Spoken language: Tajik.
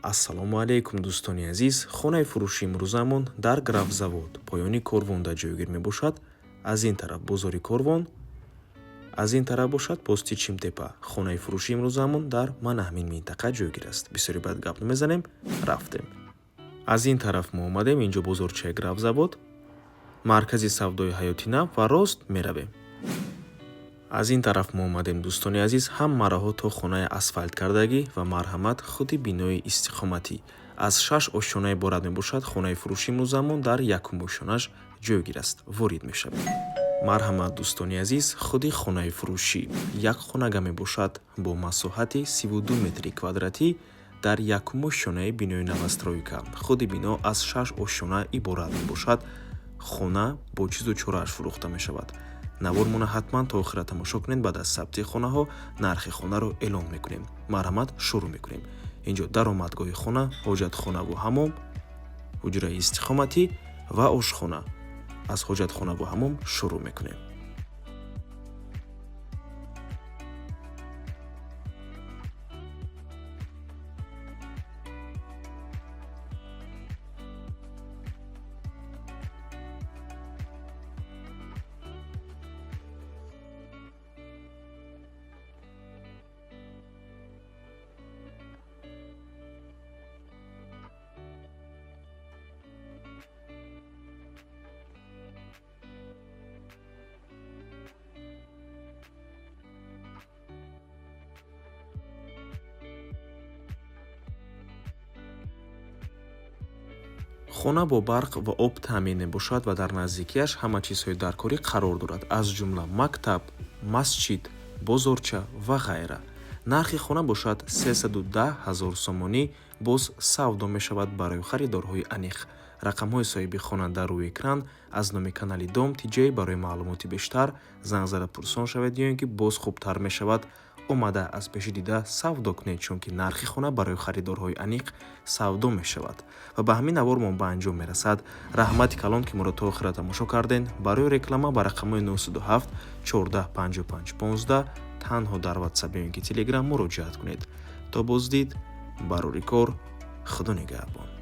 Ассалому алайкум, дӯстони азиз. Хонаи фурӯши имрӯзамон дар Графзавод, поёни Корвонда ҷойгир мебошад. Аз ин тараф бозори Корвон, аз ин тараф бошад пости Чимтепа. Хонаи фурӯши имрӯзамон дар мана ҳамин минтақа ҷойгир аст. Бисёре баъд гап намезанем, рафтем. Аз ин тараф мо омадем, инҷо бозорчаи Графзавод, маркази савдои Ҳаёти Нав ва рост меравем. Аз ин тараф мо омадем, дӯстони азиз, ҳам мараҳо то хонаи асфальткардагӣ ва марҳамат, худи бинои истиқоматӣ аз шаш ошёна иборат мебошад. Хонаи фурӯши имрӯзамон дар якум ошёнаш ҷойгир аст. Ворид мешавем. Марҳамат, дӯстони азиз, худи хонаи фурӯшӣ як хонага мебошад бо масоҳати 32 метри квадратӣ дар якум ошёнаи бинои новостройка. Худи бино аз шаш ошёна иборат мебошад. Хона бо чизу чорааш фурӯхта мешавад. Навормона ҳатман то охира тамошо кунед. Баъд аз сабти хонаҳо нархи хонаро эълон мекунем. Марҳамат, шурӯъ мекунем. Инҷо даромадгоҳи хона, ҳоҷатхонаву ҳамом, ҳуҷраи истиқоматӣ ва ошхона. Аз ҳоҷатхонаву ҳамом шурӯъ мекунем. Хона бо барқ ва об таъмин мебошад ва дар наздикиаш ҳама чизҳои даркорӣ қарор дорад, аз ҷумла мактаб, масҷид, бозорча ва ғайра. Нархи хона бошад 310 ҳазор сомонӣ, боз савдо мешавад барои харидорҳои аниқ. Рақамҳои соҳиби хона дар рӯи экран. Аз номи канали Дом Тиҷей барои маълумоти бештар занг зада пурсон шавед ё ин ки боз хубтар мешавад омада аз пеши дида савдо кунед, чунки нархи хона барои харидорҳои аниқ савдо мешавад. Ва ба ҳамин навормон ба анҷом мерасад. Раҳмати калон, ки моро то охира тамошо карден. Барои реклама ба рақамҳои 907 14 55 15 танҳо дар Ватсап ё ин ки Телеграм муроҷиат кунед. То боздид, барори кор, Худо нигаҳбон.